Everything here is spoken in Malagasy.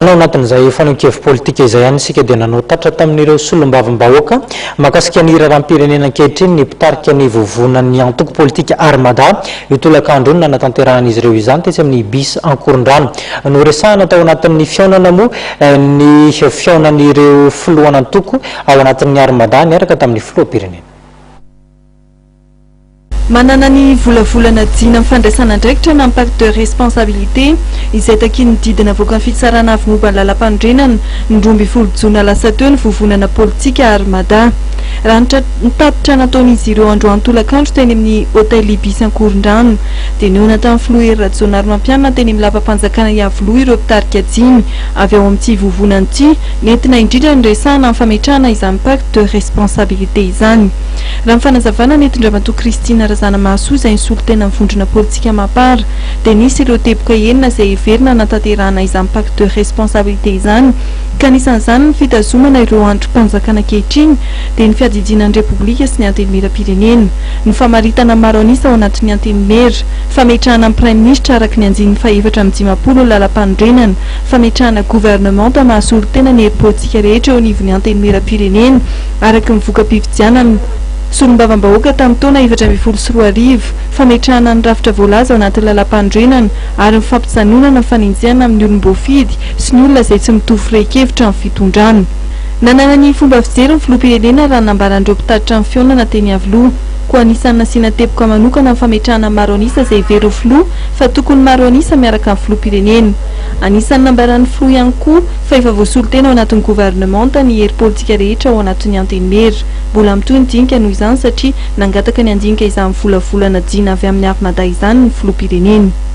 Ao anatin'izay fanehoan-kevi-politika izay ihany isika dia nanao tatra tamin'ireo solombavambahoaka mahakasika ny raharaham-pirenena ankehitriny ny mpitarika ny vovonan'ny antoko politika Armada. Io tolakandro io no nanatanterahan'izy ireo izany tetsy amin'ny Ibis Ankorondrano. Noresahana tao anatin'ny fihaonana moa ny fihaonan'ireo filohan'antoko ao anatin'ny Armada niaraka tamin'ny filoham-pirenena. Manana ny volavolana dina amin'ny fandraisana andraikitra na ny pacte de responsabilité izay takian'ny didy navoakan'ny Fitsarana avo momba ny lalampanorenana ny 12 jona lasa teo ny vovonana politika Armada. Raha ny tatitra nataon'izy ireo androany tolakandro teny amin'ny Hotel Ibis Ankorondrano dia nihaona tamin'ny Filoha Hery Rajaonarimampianina teny amin'ny lapam-panjakana Iavoloha ireo mpitarika dimy avy ao amin'ity vovonana ity nentina indrindra niresahana ny fametrahana izany pacte de responsabilité izany. Raha ny fanazavana nentin-dRamatoa Christine Razanamahasoa izay nisolo tena ny vondrona politika Mapar dia nisy ireo teboka enina izay heverina hanatanterahana izany pacte de responsabilité izany ka anisan'izany ny fitazomana ireo andrim-panjakana ankehitriny dia ny fiadidiana ny Repoblika sy ny Antenimieram-pirenena, ny famaritana maro an'isa ao anatin'ny Antenimiera, fametrahana ny Praiminisitra araka ny andininy faha-54 ny Lalampanorenana, fametrahana governemanta mahasolo tena ny hery politika rehetra eo anivon'ny Antenimieram-pirenena, araka ny voka-pifidianana solombavambahoaka tamin'ny taona 2014, fametrahana ny rafitra voalaza ao anatin'ny lalàmpanorenana ary ny fampijanonana ny fanenjehana amin'ny olom-boafidy sy ny olona izay tsy mitovy firehin-kevitra amin'ny fitondrana. Nanana ny fomba fijery ny filoham-pirenena raha ny nambaran'ireo mpitatitra ny fihaonana teny Iavoloha. Koa anisan'ny nasiana teboka manokana ny fametrahana maro an'isa izay heverin'ny filoha fa tokony maro an'isa miaraka amin'ny filoham-pirenena. Anisan'ny nambaran'ny filoha ihany koa fa efa voasolo tena ao anatin'ny governemanta ny hery politika rehetra ao anatin'ny Antenimiera. Mbola mitohy ny dinika noho izany satria nangataka ny handinika izany volavolana dina avy amin'ny Armada izany ny filoham-pirenena.